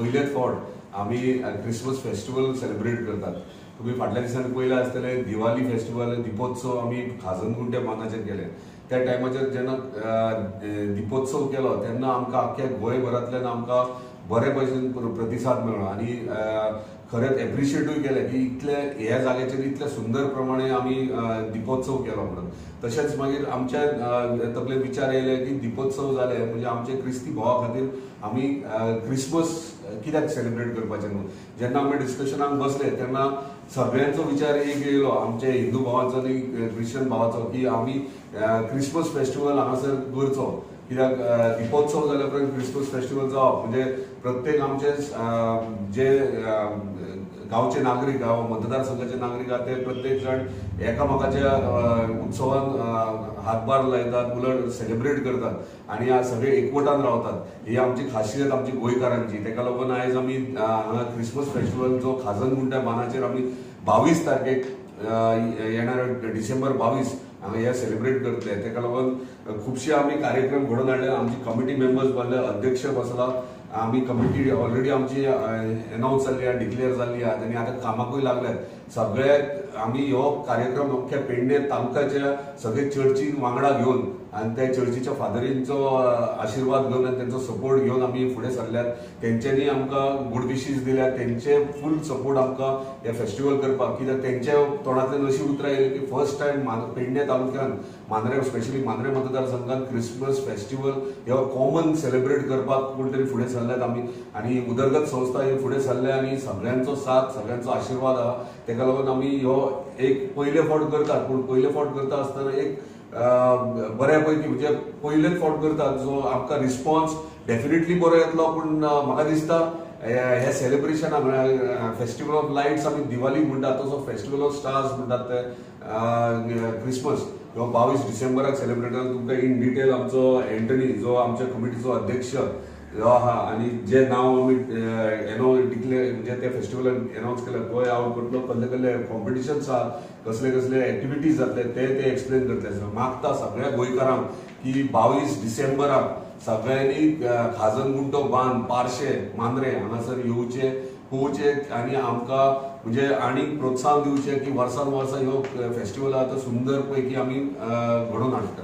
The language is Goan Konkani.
पयलेच फावट आमी क्रिसमस फेस्टिवल सेलिब्रेट करतात. तुमी फाटल्या दिसांनी पयलें आसतलें दिवाली फेस्टिवल, दिपोत्सव आमी खाजनगुंट्या बांदाचेर केले. त्या टायमाचेर जेन्ना दिपोत्सव केलो तेन्ना आमकां आख्ख्या गोंयभरांतल्यान आमकां बरे भशेन प्रतिसाद मेळ्ळो आनी खरेंच एप्रिशिएटूय केलें की इतले ह्या जाग्याचेर इतले सुंदर प्रमाणे आमी दिपोत्सव केलो म्हणून. तशेंच मागीर आमच्या तकलेन विचार येयले की दिपोत्सव जाले म्हणजे आमचे क्रिस्ती भावा खातीर आमी क्रिसमस कित्याक सेलिब्रेट करपाचें न्हू. जेन्ना आमी डिस्कशनाक बसले तेन्ना सगळ्यांचो विचार एक येयलो, आमचे हिंदू भावांचो आनी क्रिश्चन भावाचो, की आमी क्रिसमस फेस्टिवल हांगासर करचो. कित्याक दिपोत्सव जाल्या उपरांत क्रिसमस फेस्टिवल जावप म्हणजे प्रत्येक आमचे जे गांवचे नागरीक आहा, मतदारसंघाचे नागरीक आहा, ते प्रत्येक जाण एकामेकाच्या उत्सवान हातभार लायतात, उलट सेलिब्रेट करतात आनी सगळे एकवटान रावतात. ही आमची खासियत आमची गोंयकारांची. तेका लागून आयज आमी हांगा क्रिसमस फेस्टिवल जो खाजनगुंट्या बांदाचेर आमी 22 तारखेक येणार डिसेंबर 22 हांगा हे सेलिब्रेट करतले. तेका लागून खुबशे आमी कार्यक्रम घडोवन हाडले. आमची कमिटी मेंबर्स बसले, अध्यक्ष बसला, आमी कमिटी ऑलरेडी आमची एनावन्स जाल्ली आहा, डिक्लेअर जाल्ली आहा आनी आतां कामाकूय लागल्यात. सगळे आमी हो कार्यक्रम अख्ख्या पेडणे तालुक्याच्या सगळे चर्चीन वांगडा घेवन आनी त्या चर्चीच्या फादरींचो आशिर्वाद घेवन आनी तेंचो सपोर्ट घेवन आमी फुडें सरल्यात. तेंच्यांनी आमकां गूड विशीस दिल्यात, तेंचे फूल सपोर्ट आमकां हे फेस्टिवल करपाक. कित्याक तेंच्या तोंडांतल्यान अशी उतरां येयली की फर्स्ट टायम पेडणे तालुक्यान मांद्रे, स्पेशली मांद्रे मतदारसंघात क्रिसमस फेस्टिवल हे कॉमन सेलिब्रेट करपाक कोण तरी फुडें सरल्यात आमी आनी उदरगत संस्था ही फुडें सरल्या आनी सगळ्यांचो साथ, सगळ्यांचो आशिर्वाद आहा. तेका लागून आमी हो एक पयले फावट करतात, पूण पयले फावट करता आसतना एक बऱ्या पैकी म्हणजे पयलेच फावट करतात जो आमकां रिस्पॉन्स डेफिनेटली बरो येतलो. पूण म्हाका दिसता हे सेलिब्रेशन फेस्टिवल ऑफ लायट्स आमी दिवाली म्हणटात तसो फेस्टिवल ऑफ स्टार्स म्हणटात ते क्रिसमस हो 22 डिसेंबराक सेलिब्रेट जाता. तुमकां इन डिटेल आमचो एंटनी जो आमच्या कमिटीचो अध्यक्ष जो आहा आनी जे नांव आमी एनावन्स डिक्लेअर म्हणजे त्या फेस्टिवलान एनावन्स केला तोय आवट करतलो. कसले कसले कॉम्पिटिशन्स आहा, कसले कसले एक्टिविटीज जातले ते ते एक्सप्लेन करतले. मागता सगळ्या गोंयकारांक की 22 डिसेंबराक सगळ्यांनी खाजनगुंटो बांद पार्शे मांद्रे हांगासर येवचे, पळोवचे आनी आमकां म्हणजे आनीक प्रोत्साहन दिवचें की वर्सान वर्सा ह्यो फेस्टिवल आहा तो सुंदर पैकी आमी घडोवन हाडटले.